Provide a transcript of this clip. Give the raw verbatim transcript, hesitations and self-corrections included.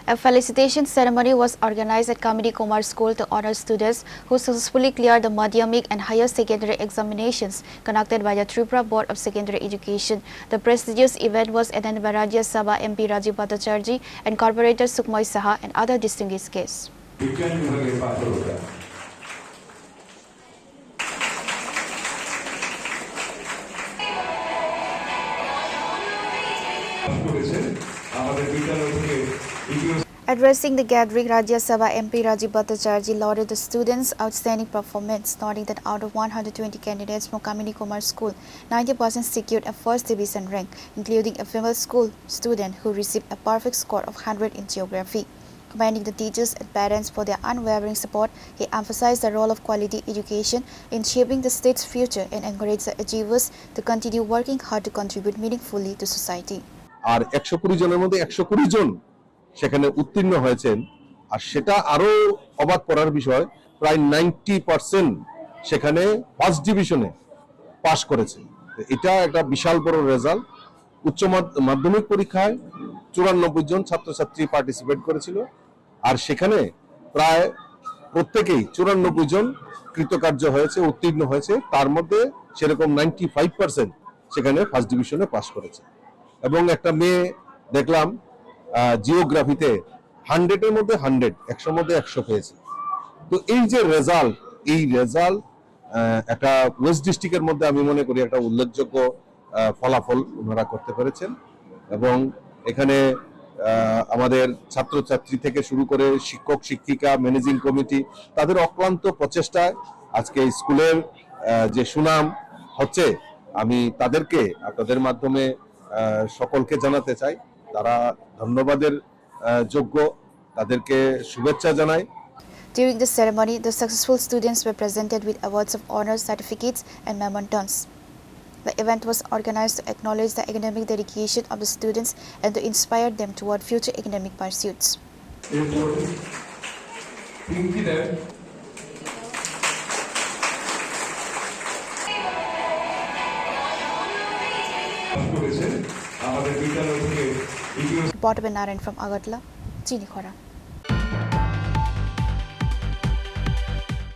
A felicitation ceremony was organized at Kamini Kumar School to honor students who successfully cleared the Madhyamik and Higher Secondary examinations conducted by the Tripura Board of Secondary Education. The prestigious event was attended by Rajya Sabha M P Rajiv Bhattacharjee and Corporator Sukmoy Saha and other distinguished guests. বিজ্ঞান বিভাগের পাঠ্যক্রম। করেছেন। আমাদের বিদ্যালয় থেকে দ্বিতীয় Addressing the gathering, Rajya Sabha M P Rajiv Bhattacharjee lauded the students' outstanding performance, noting that out of one hundred twenty candidates from Kamini Kumar School, ninety percent secured a first division rank, including a female school student who received a perfect score of hundred in geography. Commending the teachers and parents for their unwavering support, he emphasized the role of quality education in shaping the state's future and encouraged the achievers to continue working hard to contribute meaningfully to society. আর একশো কুড়ি জনের মধ্যে একশো কুড়ি জন সেখানে উত্তীর্ণ হয়েছেন। আর সেটা আরও অবাক করার বিষয়, প্রায় নাইনটি পার্সেন্ট সেখানে ফার্স্ট ডিভিশনে পাশ করেছে। তো এটা একটা বিশাল বড় রেজাল্ট। উচ্চ মাধ-, মাধ্যমিক পরীক্ষায় চুরানব্বই জন ছাত্রছাত্রী পার্টিসিপেট করেছিল, আর সেখানে প্রায় প্রত্যেকেই, চুরানব্বই জন কৃতকার্য হয়েছে, উত্তীর্ণ হয়েছে। তার মধ্যে সেরকম নাইনটি ফাইভ পার্সেন্ট সেখানে ফার্স্ট ডিভিশনে পাশ করেছে। এবং একটা মেয়ে দেখলাম, আহ, জিওগ্রাফিতে হান্ড্রেডের মধ্যে হান্ড্রেড, একশোর মধ্যে একশো পেয়েছে। তো এই যে রেজাল্ট, এই রেজাল্ট আহ, একটা ওয়েস্ট ডিস্ট্রিক্টের মধ্যে আমি মনে করি একটা উল্লেখযোগ্য, আহ, ফলাফল ওনারা করতে পেরেছেন। এবং এখানে, আহ, আমাদের ছাত্রছাত্রী থেকে শুরু করে শিক্ষক শিক্ষিকা, ম্যানেজিং কমিটি, তাদের অক্লান্ত প্রচেষ্টায় আজকে এই স্কুলের, আহ, যে সুনাম হচ্ছে, আমি তাদেরকে আপনাদের মাধ্যমে, আহ, সকলকে জানাতে চাই, তারা ধন্যবাদের, আহ, যোগ্য। তাদেরকে শুভেচ্ছা জানাই। During the ceremony, the successful students were presented with awards of honor, certificates, and mementos. The event was organized to acknowledge the academic dedication of the students and to inspire them toward future academic pursuits. এরপর পিঙ্কি দেব করেছেন আমাদের বিদ্যালয় থেকে দ্বিতীয় Reporter Narayan from Agartala, Chinikhora.